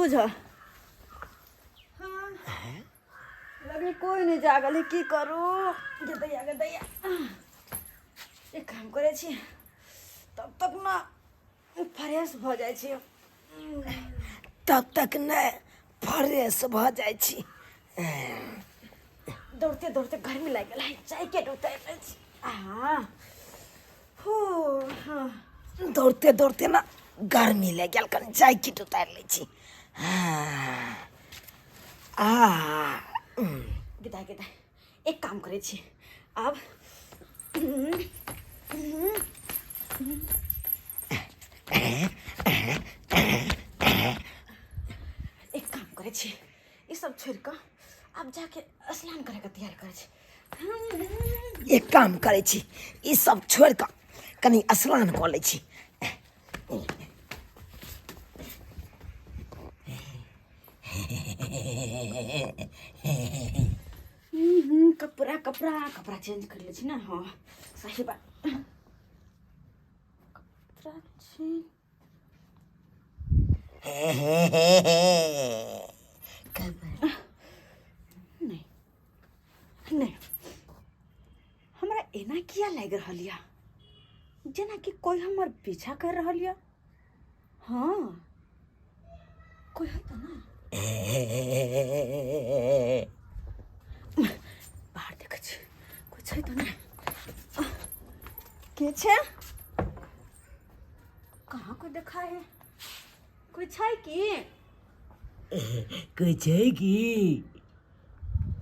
बुझ। हाँ, लगे कोई नहीं जागल है, की करू गे दैया गे दैया। एक काम करै छी, तब तक ना फ्रेश भऽ जाइ छी। तब तक ने फ्रेश भऽ जाइ छी। दौड़ते दौड़ते गर्मी लागि गेल है, जैकेट उतारि लै छी। आ हो हाँ, दौड़ते दौड़ते ने गर्मी लागि गेल, कनि जैकेट उतारि लै छी। हाँ, आ गिदा गिदा, एक काम करै छी आब। एक काम करै छी, ई सब छोड़ि कऽ आब जाके स्नान करैके तैयारी करै छी। एक काम करै छी, ई सब छोड़ि कऽ कनि स्नान कऽ लै छी। कपड़ा कपड़ा कपड़ा चेंज कर लै छी ने। हाँ, सही बात, कपड़ा चेंज। नहि नहि, हमरा एना किया लागि रहल यऽ जेनाकि कोइ हमर पीछा कर रहल यऽ? हाँ, कोइ है तऽ ना? बाहर देखै छी, कोइ छै तऽ नहि? के छै? कहाँ कोइ देखा है? कोइ छै की? कोइ छै की?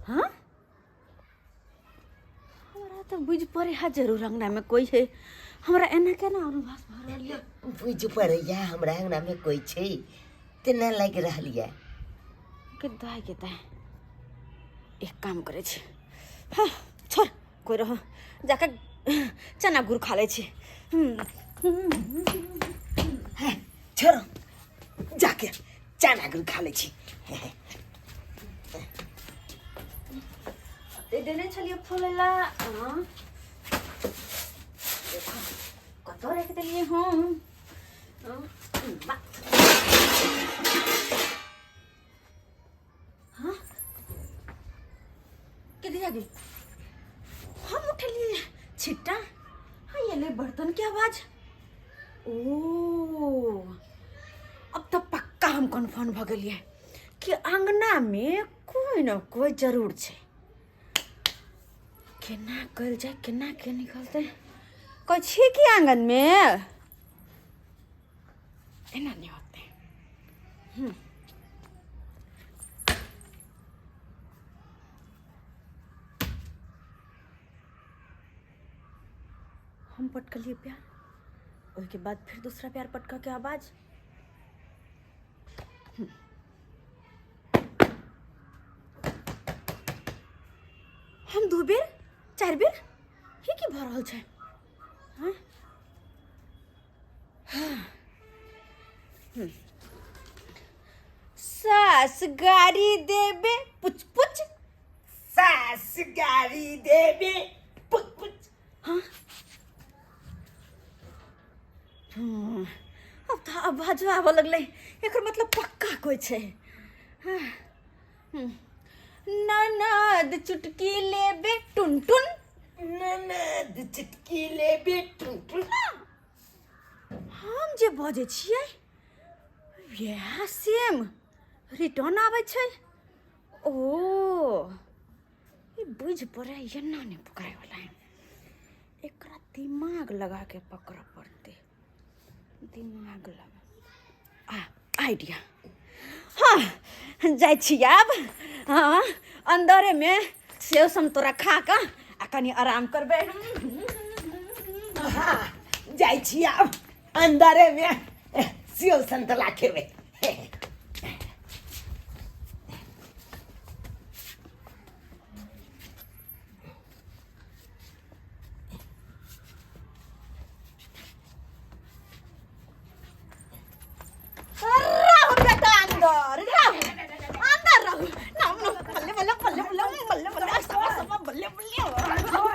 हाँ, हमरा तऽ बुझि पड़े है जरूर अंगनामे कोइ है। हमरा एना केना अनुभव भऽ रहल यऽ? बुझि पड़ैया हमरा अंगनामे कोइ छै, तेना लागि रहल यऽ। के दाय के दाय, एक काम करै छी। हाँ, छोड़, कोइ रह, जाके चना गुड़ खा लै छी। है, छोड़ो, जाके चना गुड़ खा लै छी। ए देने छलियै फूलै ला। हाँ, देखो कतऽ राखि देलियै हम। हाँ, के दिया गे? हम उठलियै छिट्टा। हाँ, ये ले बर्तन के आवाज। ओ, अब तऽ पक्का हम कन्फर्म भऽ गेलियै कि अङ्गनामे कोइ ने कोइ जरूर छै। केना कयल जाय, केना के निकलतै? कोइ छी कि आङ्गनमे? एना नहि होतै। हम पटकलियै प्यार, ओहिके बाद फिर दूसरा प्यार पटकऽ के आवाज। हम दू बेर, चारि बेर, ई की भऽ रहल छै? हाँ? सास गाड़ी देबे पुच पुच, सास गाड़ी देबे पुच पुच। हाँ हाँ, अब तऽ आवाजो आबऽ लगलै, एकर मतलब पक्का कोइ छै। हाँ, ननद चुटकी लेबे टुन टुन, ननद चुटकी लेबे टुन टुन। हम जे बजै छियै वएह सेम रिटर्न आबै छै। ओ, ई बुझि पड़ै एना नहि पकड़ैवला है, एकरा दिमाग लगा के पकड़ऽ पड़तै। दिमाग लगा आ आइडिया। हाँ, जाइ छी आब। हाँ, अन्दरेमे सेव समतोरा खा कऽ आ कनि आराम करबै। हाँ, जाइ छी आब, अन्दरेमे सेव संतला खेबै। रहू बेटा, अंदर रहू, अंदर रहू। नाम नाम, बल्ले बल्ले बल्ले बल्ले बल्ले बल्ले, सवा सवा, बल्ले बल्ले,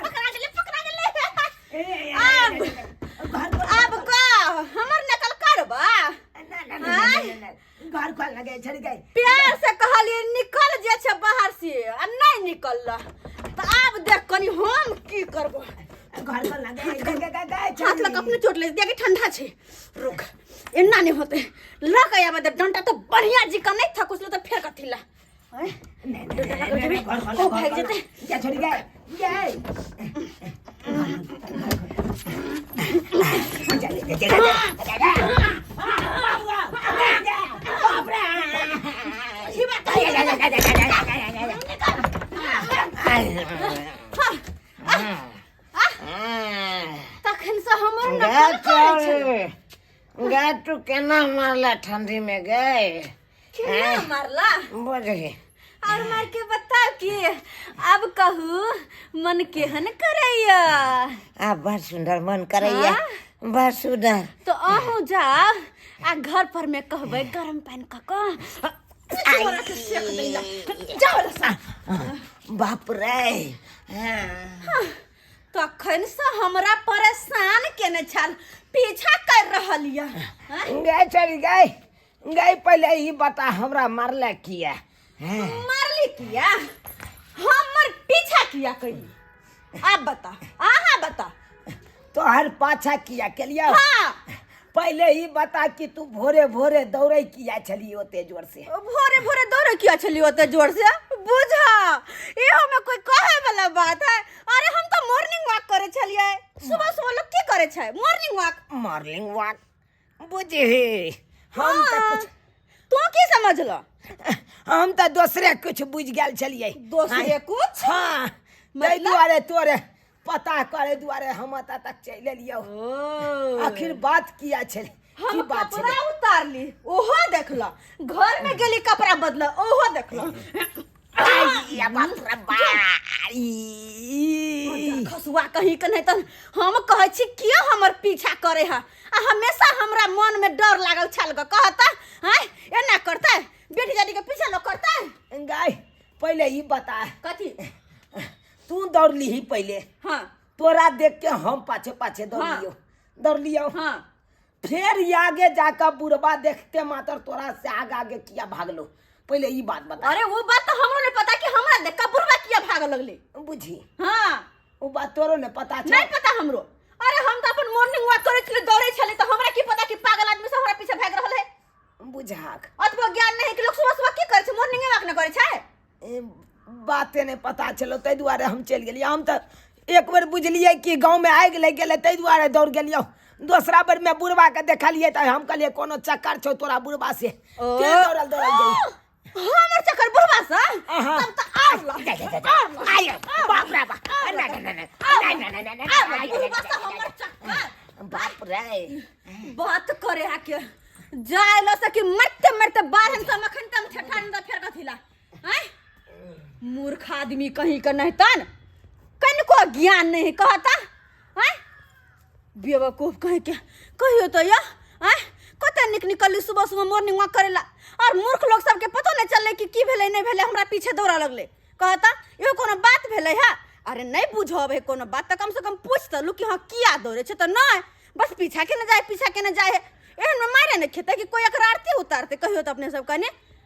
पकड़ा गेले, पकड़ा गेले। आब आब का हमर नकल करबा? घर पर लगे गे गे गे गे हाथ लग अपने चोट ले दिया कि ठंडा छे रुक एना नहीं होते लग गया बदे डंडा तो बढ़िया जी का नहीं था कुछ तो फेर कथी ला हैं? नहीं डंडा लग जेबे ओ भाग जेते जा छोड़ी गे गे जा जा जा ई बात तखन से हमर नकल करै छलै गे तू केना मारला ठंडी में गए केना मारला बुझली और मार के बताओ कि अब कहू मन केहन करैया आ बड़ सुंदर मन करैया बड़ सुंदर तो अहूँ जाओ आ घर पर में कहबै गरम पानि कऽ कऽ तोरा के सेक दैला जाओ रसा बाप रे हाँ। तखन से हमरा परेशान केने छल पीछा कर रहल यऽ हैं? गए चल गए गए पहले ही बता हमरा मारला किया हाँ। मारली किया हमर पीछा किया कैली आब बता अहाँ बता तोहर पाछा किया केलिया हाँ पहले ही बता कि तू भोरे भोरे दौड़े किया छली ओते जोर से भोरे भोरे दौड़े किया छली ओते जोर से बुझा इहो में कोई कहे वाला बात है अरे हम तो मॉर्निंग वॉक करे छलिए सुबह सुबह लोग की करे छै मॉर्निंग वॉक मॉर्निंग वॉक बुझी हम तऽ कुछ तू की समझल हम तऽ दोसरे कुछ बुझि गेल छलियै दोसरे कुछ हाँ ताहि मतलब? दुआरे तोरे पता करे दुआरे हम एतऽ तक चलि एलियौ आखिर बात किया छलै की हम बात कपड़ा छलै उतारली ओहो देखल घर में गेली कपड़ा बदल ओहो देखल आइया बाप रे बा ई। खसुआ कहीं के नहीं तऽ हम कहै छी किया हमर पीछा करे है आ हमेशा हमरा मन में डर लागल छल ग कहता हैं एना करतै बेटी जाटी के पीछा लोग करतै गाय पहिले ई बता कथी तू दौड़लीही पहिले हाँ तोरा देख के हम पाछे पाछे दौड़लियो दौड़लियो हाँ फेर ई आगे जाकर बुढ़बा देखते मातर तोरा से आगे आगे किया भागलो पहिले ई बात बता अरे वो बात तो हमरो नहीं पता कि हमरा देख के बुढ़वा किया भाग लगले बुझी हाँ ओ बात तोरो ने पता नहीं छौ पता हमरो अरे हम तो अपन मॉर्निंग वॉक करे छले दौड़े छले तो हमरा की पता कि पागल आदमी सब हमरा पीछे भाग रहल है बुझाक अतबो ज्ञान नहीं कि लोग सुबह सुबह की करे छै मॉर्निंग वॉक न करे छै ए, बाते नहि पता चलो ताहि दुआरे हम चलि गेलियै हम तऽ एक बेर बुझलियै कि गाँवमे आगि लागि गेलै ताहि दुआरे दौड़ गेलियै दोसरा बेरमे बुढ़बाके देखलियै तऽ हम कहलियै कोनो चक्कर छौ तोरा बुढ़बा से ओ। तें दौड़ल दौड़ल गेलियै हमर चक्कर बुढ़वा से अहाँ। तब तऽ आर ला जा, जा, जा, जा। आर ला आइ, बाप रे बाप। ना, ना, ना, ना, ना, ना, ना, ना, ना, आर ला, आइ, बुढ़वा से हमर चक्कर बाप रे बात करे आके जाय लो सकी मरते मरते बारहन से मखन तम ठठान द फेर कथिला हैं मूर्ख आदमी कहीं के नहीं तन कनको ज्ञान नहीं कहता हैं बेवकूफ कहीं के कहियो तो या हैं कते निक निकलली सुबह सुबह मॉर्निंग वॉक करेला और मूर्ख लोग सबके पतो नहीं चलले कि की भेलै नहीं भेलै हमरा पीछे दौड़ा लगले कहता इहो कोनो बात भेलै है अरे नहीं बुझब है कोनो बात तऽ कम से कम पूछ तऽ लू कि हाँ किया दौड़े छै तऽ नहीं बस पीछा के न जाए पीछा के न जाए एहन में मारे ने खेतै कि कोई एकर आरती उतारते कहियो तऽ अपने सब कने